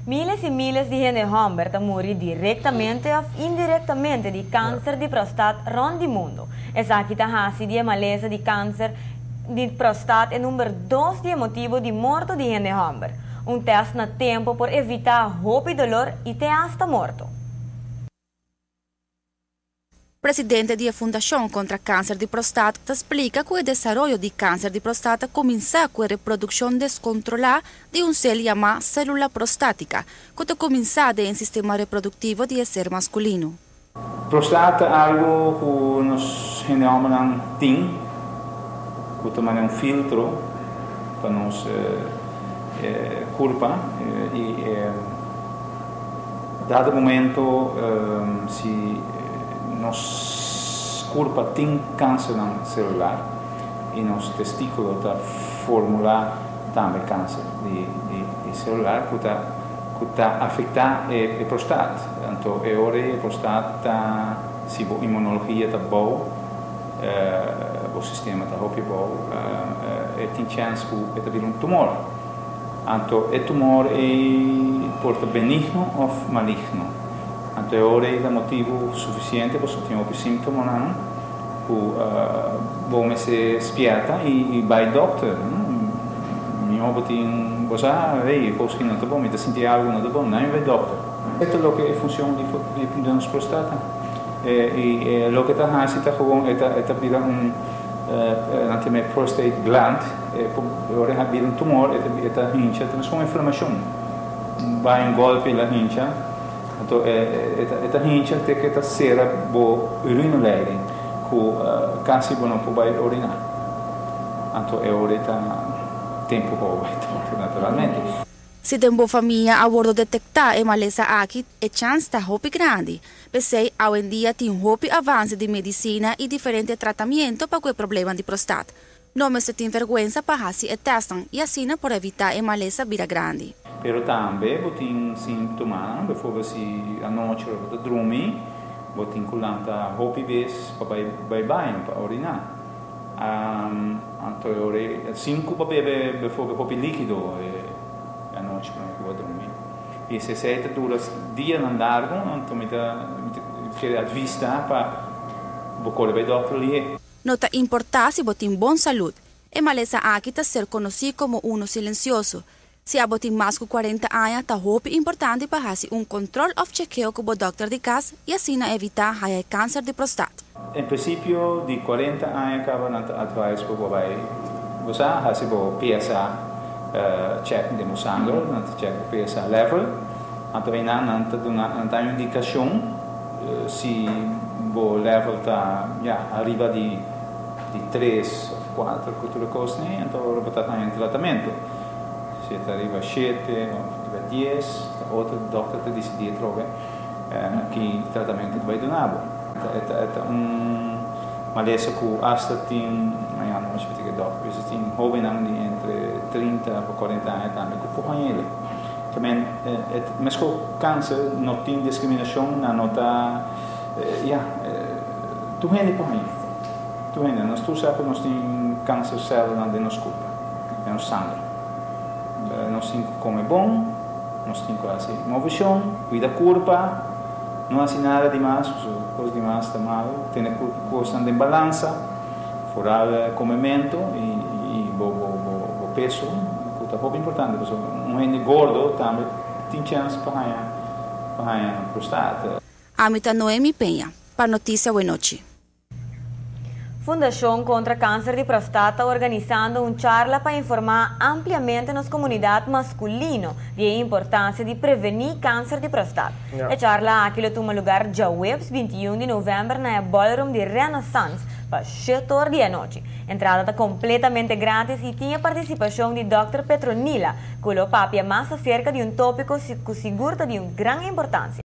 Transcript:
Miles y miles di hende homber ta muri directamente of indirectamente di cancer di prostat rond di mundo. Esaki ta hasi di malesa di cancer di prostat e number 2 di motibo di morto di hende homber. Un test na tempo por evita hopi dolor y te hasta morto. Presidente di Fundacion contra Cancer di Prostata ta splica cu e desaroyo di cancer di prostata ta cuminsa cu e reproduccion descontrola di un cel yama celula prostatico, cu ta cuminsa den sistema reproductivo di ser masculino. Prostata ta algo cu nos hende tin, cu ta un filtro pa nos curpa y dado momento si nos curpa tin cancer celular y nos testiculo ta formula tambe cancer di celular cu ta afecta e prostata. Anto, e ora e prostata, si e inmunologia ta bon, e sistema ta hopi bon, e tin chance cu e ta un tumor. Anto, e tumor e por ta benigno of maligno. Anto, e ora e motibo suficiente pa tin hopi sintoma, cu bo mester spierta y bay dokter. Mi hopi tin, bo sa, hey, cos cu no ta bon, mi ta sinti algo no ta bon, no bay dokter. Esaki ta loke ta funcion di nos prostata. Y loke ta haci ta gewoon e ta bira un nan tin prostate gland, ora bira un tumor, e ta hincha, ta un inflamacion. Bay un golpe el a hincha, anto e ta hincha te cu ta sera bo urineleiding, cu casi bo no por bay urina. Anto e ora ta tempo pa naturalmente. Si den bo famia a wordo detecta e malesa aki, e chance ta hopi grandi. Pesey, awendia tin hopi avance di medicina y diferente tratamento pa e problema di prostata. No mester tin berguensa pa haci e test y asina por evita e malesa bira grandi. Pero tambe bo tin sintoma, bijvoorbeeld si anochi bo ta drumi, bo tin cu lanta hopi bes pa bay baño, pa urina. Anto, cinco pa bebe bijvoorbeeld hopi likido anochi prome cu drumi. Y si esey ta dura dia largo, anto mi ta advisa pa bo core bay dokter lihe. No ta importa si bo tin bon salud. E malesa aki ta ser conoci como uno silencioso. Si abo tin mas cu 40 aña, ta hopi importante pa haci un control of chequeo cu e dokter di cas y asina evita e cancer di prostata. En principio, di 40 aña caba nan ta advice pa bay, bo haci bo PSA check di sanger, nan ta check PSA level. Anto nan nan ta duna nan ta indicacion si bo level ta, ja, ariba di 3 of 4 cu tur cos, ne, anto bo ta den tratamento. Si ta ariba 7 of ariba 10, otro dokter ta dicidi trobe ki tratamento bay duna bo. E ta un malesa cu hasta tin, ja, no weet ik dokter, dus tin hobennan di entre 30 pa 40 aña tambe cu por hañ'e. Tambe, mescos cancer no tin discriminacion, no ta, ja, tur hende por hañ'e. Tur hende, nos tur sa cu nos tin cancer cel den nos curpa, den nos sanger. Nos tin cu come bon, nos tin cu haci movecion, cuida curpa, no haci nada di mas, cos di mas ta malo, tene cos den balansa, vooral comemento y bo peso, cu ta hopi importante, pasobra un hende gordo tambe tin chance pa prostata. Ami ta Noemi Peña, pa Noticia Buenochi. Fundacion contra Cancer di Prostata ta organisando un charla pa informa ampliamente nos comunidad masculino di e importancia di preveni cancer di prostata. E charla aki lo tuma luga diahuebs 21 di november na Ballroom di Renaissance pa 7 or di anochi. Entrada ta completamente gratis y tin participacion di Dr. Petronila, cu lo papia mas acerca di un topico cu sigur ta di un gran importancia.